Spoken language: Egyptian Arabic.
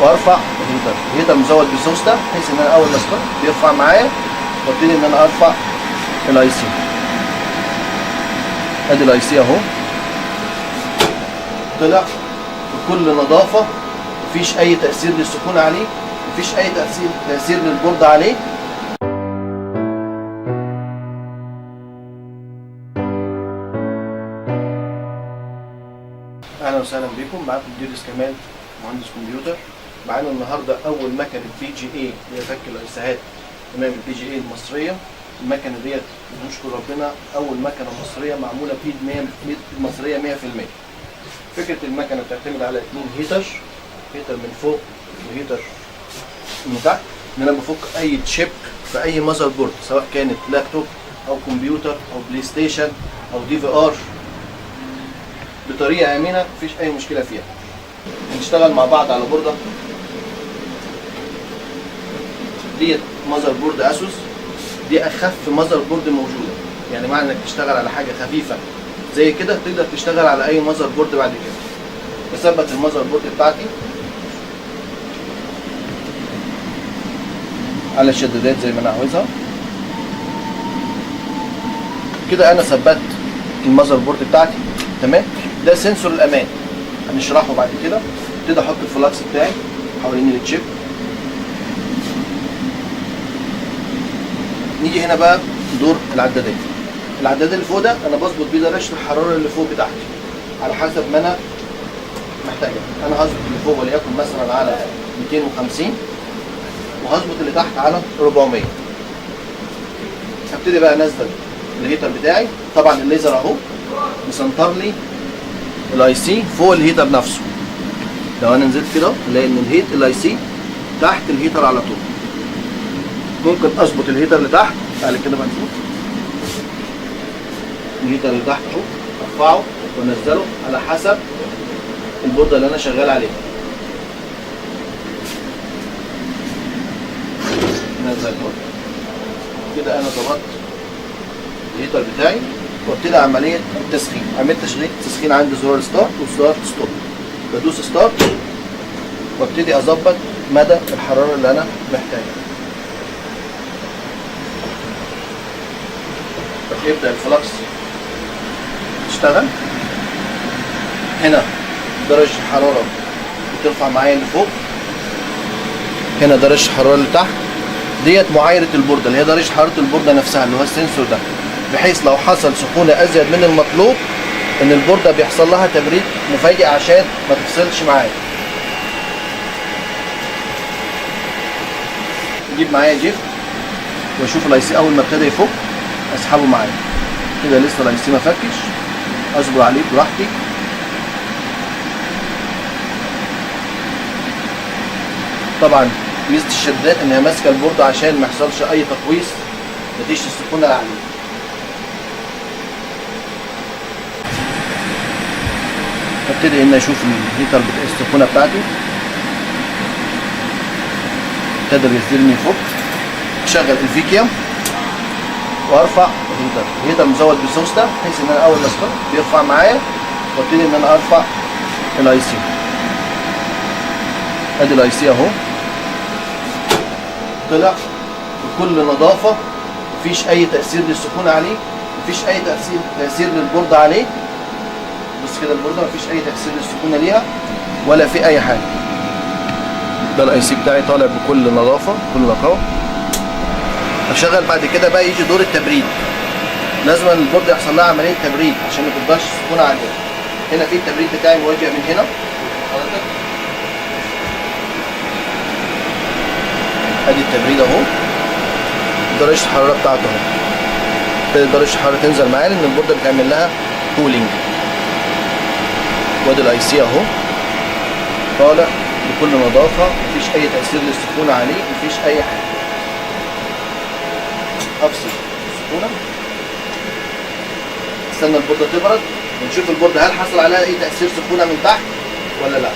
وارفع ال heater. ال heater مزود بسوسته بحيث ان انا اول ما start بيرفع معايا، وابتدي ان انا ارفع ال IC. ادي ال IC اهو طلع بكل نظافه، مفيش اي تاثير للسخونه عليه، مفيش اي تاثير للبورد عليه. اهلا وسهلا بكم، معاكم ديريس كمال مهندس كمبيوتر. معانا النهارده اول مكنه BGA لفك الايسات، تمام، ال BGA المصرية. المكنه ديت نشكر ربنا اول مكنه مصرية معمولة بايد 100 مصرية 100%. فكرة المكنه بتعتمد على 2 heater، heater من فوق و heater من تحت، ان انا بفك اي chip في اي motherboard، سواء كانت لابتوب او كمبيوتر او PlayStation او DVR، بطريقة امنه مفيش اي مشكلة فيها. هنشتغل مع بعض على بورده ديت motherboard ASUS. دي اخف motherboard موجودة، يعني معنى انك تشتغل على حاجة خفيفة زي كده تقدر تشتغل على اي motherboard بعد كده. بثبت ال motherboard بتاعتي على الشدادات زي ما انا عاوزها كده. انا ثبت ال motherboard بتاعتي، تمام. ده sensor الامان هنشرحه بعد كده. ابتدي احط ال flux بتاعي حوالين ال chip. نيجي هنا بقى دور العدادات. العداد اللي فوق ده انا بظبط بيه درجه الحرارة اللي فوق بتاعتي على حسب ما انا محتاجها. انا هظبط اللي فوق وليكن مثلا على 250، وهظبط اللي تحت على 400. هبتدي بقى انزل ال heater بتاعي. طبعا الليزر اهو مسنطر لي ال IC فوق ال heater نفسه. لو انا نزلت كده الاقي ان ال heat ال IC تحت ال heater على طول. ممكن اظبط ال heater اللي تحت، تعالى كده بقى نشوف ال heater اللي تحت اهو، ارفعه وانزله على حسب البورده اللي انا شغال عليها. نزل اهو كده، انا ظبطت ال heater بتاعي وابتدي عملية التسخين. عملية التسخين عندي زرار start وزرار stop. بدوس start وابتدي اظبط مدى الحرارة اللي انا محتاجها. يبدا ال flux تشتغل. هنا درجه الحرارة بترفع معايا اللي فوق، هنا درجه الحرارة اللي تحت. ديت معايره البورده اللي هي درجه حرارة البورده نفسها اللي هو ال sensor ده، بحيث لو حصل سخونة ازيد من المطلوب ان البورده بيحصل لها تبريد مفاجئ عشان ما تفصلش معايا. اجيب معايا جيب واشوف ال IC اول ما ابتدى يفك اسحبه معايا كده. لسه ال IC ما فكش، اصبر عليه براحتي. طبعا ميزة الشدات انها ماسكه البورده عشان ما يحصلش اي تقويس نتيجة السخونه العالية. ابتدي ان اشوف ال heater بتاع السخونه بتاعتي ابتدى ينزلني يفك. اشغل ال vacuum وارفع ال heater. ال heater مزود بسوسته بحيث ان انا اول ما start بيرفع معايا، وابتدي ان انا ارفع ال IC. ادي ال IC اهو طلع بكل نظافة، مفيش اي تاثير للسخونه عليه، مفيش اي تاثير للبورده عليه. بص كده البورده مفيش اي تاثير للسخونه ليها ولا في اي حاجة. ده ال IC بتاعي طالع بكل نظافة بكل نقاوه. اشغل بعد كده بقى يجي دور التبريد. لازم البورده يحصل لها عملية تبريد عشان ما تفضلش السخونه عالية. هنا في التبريد بتاعي موجه من هنا حضرتك، ادي التبريد اهو، درجه الحرارة بتاعته اهو. ابتدت درجه الحرارة تنزل معايا لان البورده بتعمل لها cooling. وادي ال IC اهو طالع بكل نظافة، مفيش اي تاثير للسخونه عليه، مفيش اي حاجة. افصل السخونه، استنى البورده تبرد ونشوف البورده هل حصل عليها اي تاثير سخونة من تحت ولا لا.